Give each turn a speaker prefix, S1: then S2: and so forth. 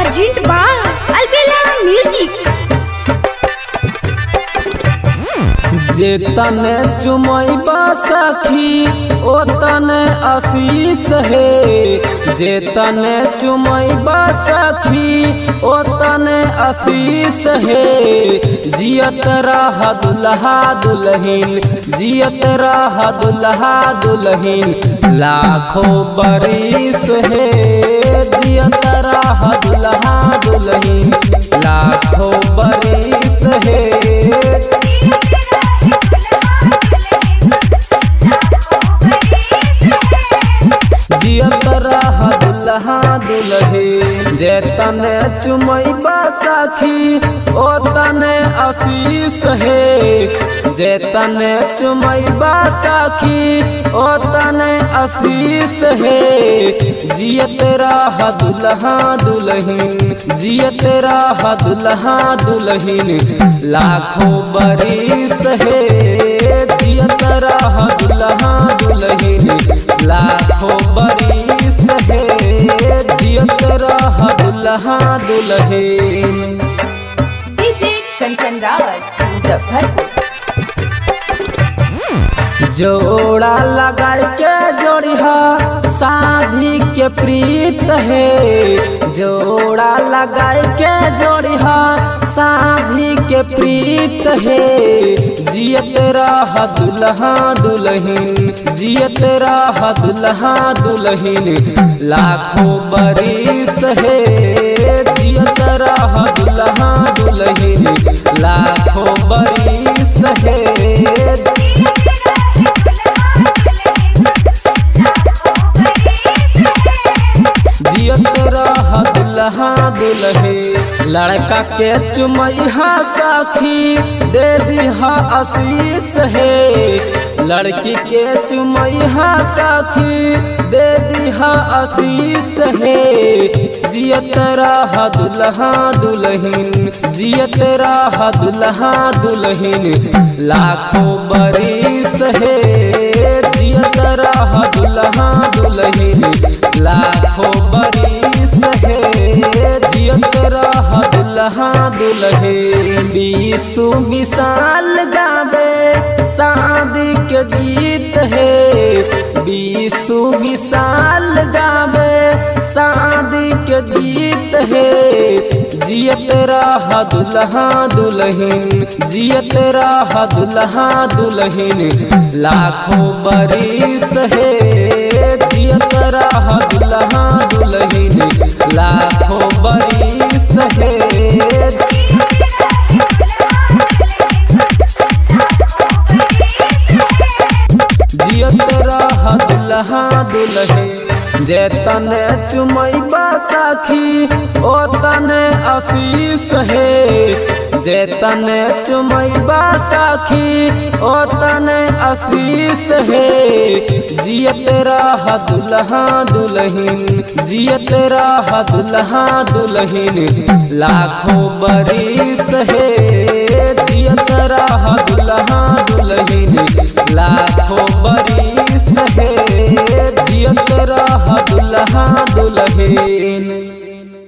S1: Present बा अलबेला music.
S2: जे तने चुमैबा सखी ओ तने आशीष हे, जे तने चुमैबा सखी ओ तने आशीष हे। जियत रह दुल्हा दुल्हिन, जियत रह दुल्हा दुल्हिन लाखों बरिस हे। जियत रह दुल्हा दुल्हिन लाखों बरिस हे। जियत रह दुल्हा दुल्हिन, जे तने चुमैबा सखी ओ तने आशीष हे, जे तने चुमैबा सखी ओ तने आशीष हे। जियत रह दुल्हा दुल्हिन, जियत रह दुल्हा दुल्हिन लाखों बरिस हे। जियत रह दुल्हा दुल्हिन लाखों बरिस हे। जियत रह दुल्हा दुल्हिन।
S3: डीजे कंचन राज मुजफ्फरपुर।
S2: जोड़ा लगाए के जोड़िहा शादी के प्रीत है, जोड़ा लगाए के जोड़िहा शादी के प्रीत है। जियत रह दुल्हा दुल्हिन, जियत रह दुल्हा दुल्हिन लाखों बरिस हे। जियत रह दुल्हा दुल्हिन लाखों बरिस हे। जियत रह दुल्हा दुल्हिन, लड़का के चुमैहा सखी दे दिहा आशीष हे, लड़की के चुमैहा सखी दे दिहा आशीष हे। जियत रह दुल्हा दुल्हिन, जियत रह दुल्हा दुल्हिन लाखों बरिस हे। जियत रह दुल्हा दुल्हिन लाखों बरिस हे। जियत रह दुल्हा दुल्हिन। बीसु विशाल गावे शादी के गीत हे, बीसु विशाल गावे शादी के गीत हे। जियत रह दुल्हा दुल्हिन, जियत रह दुल्हा दुल्हिन लाखों बरिस हे। जियत रह दुल्हा दुल्हिन लाखों बरिस हे। जियत रह दुल्हा दुल्हिन, जे तने चुमैबा सखी ओ तने आशीष हे, जे तने चुमैबा सखी ओ तने आशीष हे। जियत रह दुल्हा दुल्हिन, जियत रह दुल्हा दुल्हिन लाखों बरिस हे। जियत रह दुल्हा दुल्हिन लाखों बरिस हे। जियत रह दुल्हा दुल्हिन।